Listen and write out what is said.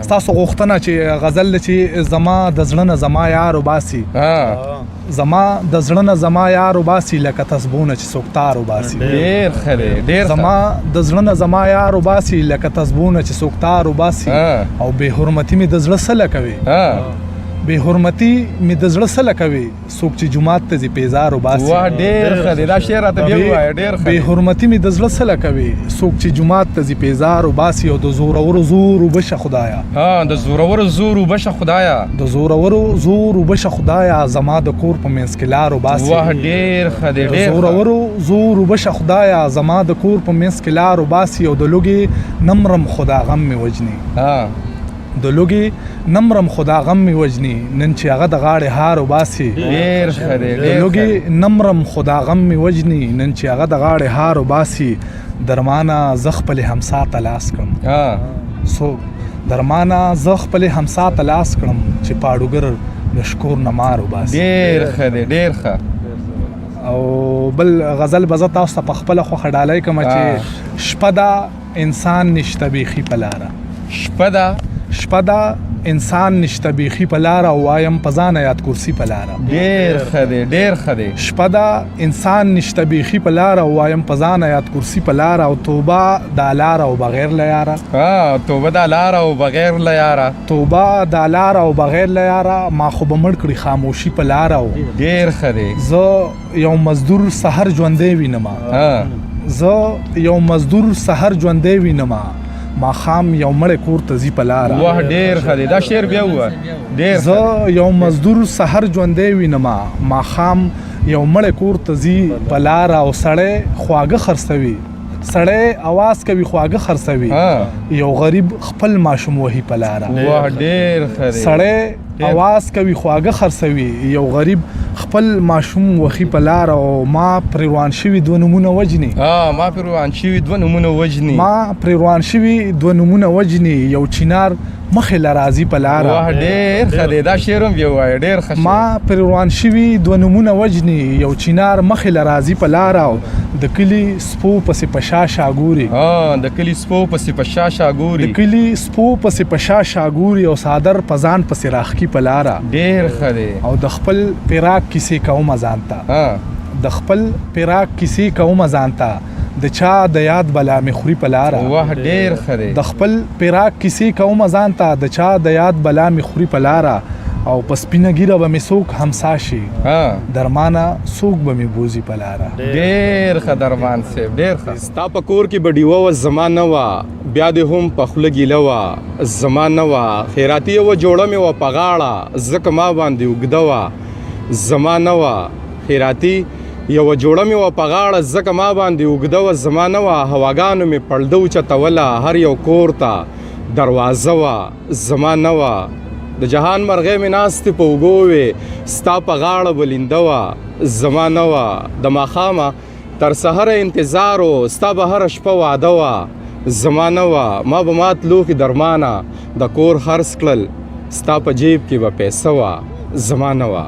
ستاسو غوښتنه چې غزل چې زما د زړه نه زما یار وباسي، زما د زړه نه زما یار وباسي، لکه تسبونه چې څوک تار وباسي. ډیر ښه دی، ډیر. زما د زړه نه زما یار وباسي، لکه تسبونه چې څوک تار وباسي. او بې حرمتي مې د زړه سره کوي، بې حرمتي مې د زړه سره کوي، څوک چې جومات ته ځي پیزار وباسي. واه، ډیر ښه دی. دا شعر راته بیا ووایه، ډیر ښه. بې حرمتي مې د زړه سره کوي، څوک چې جومات ته ځي پیزار وباسي. او د زورورو زور وبشه خدایا. ها، د زورورو زور وبشه خدایا. د زورورو زور وبشه خدایا، زما د کور په منځ کې لار وباسي. واه، ډیر ښه دی. د ډیر زورورو زور وبشه خدایا، زما د کور په منځ کې لار وباسي. او د لوګي نمرم خدا غم مې وجني، د لوګي نمرم خدا غم مې وجني، نن چې هغه د غاړې هار وباسي. ډیر ښه دی. د لوګي نمرم خدا غم مې وجني، نن چې هغه د غاړې هار وباسي. درمانه زه خپلې همسا ته لاس کړم، سو درمانه زه خپلې همسا ته لاس کړم، چې پاړوګر د شکور نه مار وباسي. ډیر ښه دی، ډیر ښه. او بل غزل به زه تاسو ته په خپله خوښه ډالۍ کوم چې شپه ده، انسان نشته بیخي په لاره. شپه ده. شپه ده، انسان نشته بیخي په لاره، او وایم په ځانه یاد کرسي په لاره. ډیر ښه دی، ډیر ښه دی. شپه ده، انسان نشته بیخي په لاره، او وایم په ځانه یاد کرسي په لاره. او توبه دا لاره او بغیر له یاره. ها، توبه دا لاره او بغیر له یاره. توبه دا لاره او بغیر له یاره، ما خو به مړ کړي خاموشي په لاره. او ډیر ښه دی. زه یو مزدور سحر ژوندی وینم، زه یو مزدور سحر ژوندی وینم، ماښام یو مړی کور ته ځي په لاره. واه، ډیر ښه دی. دا شعر بیا ووایه، ډیر. زه یو مزدور سحر ژوندی وینم، ماښام یو مړی کور ته ځي په لاره. او سړی خواږه خرڅوي، سړی اواز کوي خواږه خرڅوي، یو غریب خپل ماشوم وهي په لاره. واه، ډیر ښه دی. سړی اواز کوي خواږه خرڅوي، یو غریب خپل ماشوم وهي په لاره. او ما پرې روان شوي دوه نومونه وجني. ما پرې روان شوي دوه نومونه وجني. ما پرې روان شوي دوه نومونه وجني، یو چینار مخې له راځي په لاره. واه، ډیر ښه دی. دا شعر هم بیا ووایه، ډیر ښه. ما پرې روان شوي دوه نومونه وجني، یو چینار مخې له راځي په لاره. او د کلي سپو پسې په شا شا ګوري. د کلي سپو پسې په شا شا ګوري. د کلي سپو پسې په شا شا ګوري، او څادر په ځان پسې راښکي په لاره. ډیر ښه دی. او د خپل پیراک کیسې کومه ځان ته، د خپل پیراک کیسې کومه ځان ته، د چا د یاد بلا مې خوري په لاره. واه، ډیر ښه دی. د خپل پیراک کیسې کومه ځان ته، د چا د یاد بلا مې خوري په لاره. او په سپینه ږیره به مې څوک همسا شي، درمانه څوک به مې بوځي په لاره. ډیر ښه درمان صاحب، ډیر ښه. ستا په کور کې به ډیوه وه، زما نه وه، بیا دې هم په خوله ګیله وه، زما نه وه. خیراتي یوه جوړه مې وه په غاړه، ځکه ما باندې اوږده وه، زما نه وه. خیراتي یوه جوړه مې وه په غاړه، ځکه ما باندې اوږده وه، زما نه وه. هواګانو مې پړده اوچتوله، هر یو کور ته دروازه وه، زما نه وه. د جهان مرغۍ مې ناستې په اوږو وې، ستا په غاړه به لینده وه، زما نه وه. د ماښامه تر سحره انتظار و، ستا به هره شپه وعده وه، زما نه وه. ما به مات لوښي درمانه د کور خرڅ کړل، ستا په جیب کې به پیسه وه، زما نه وه.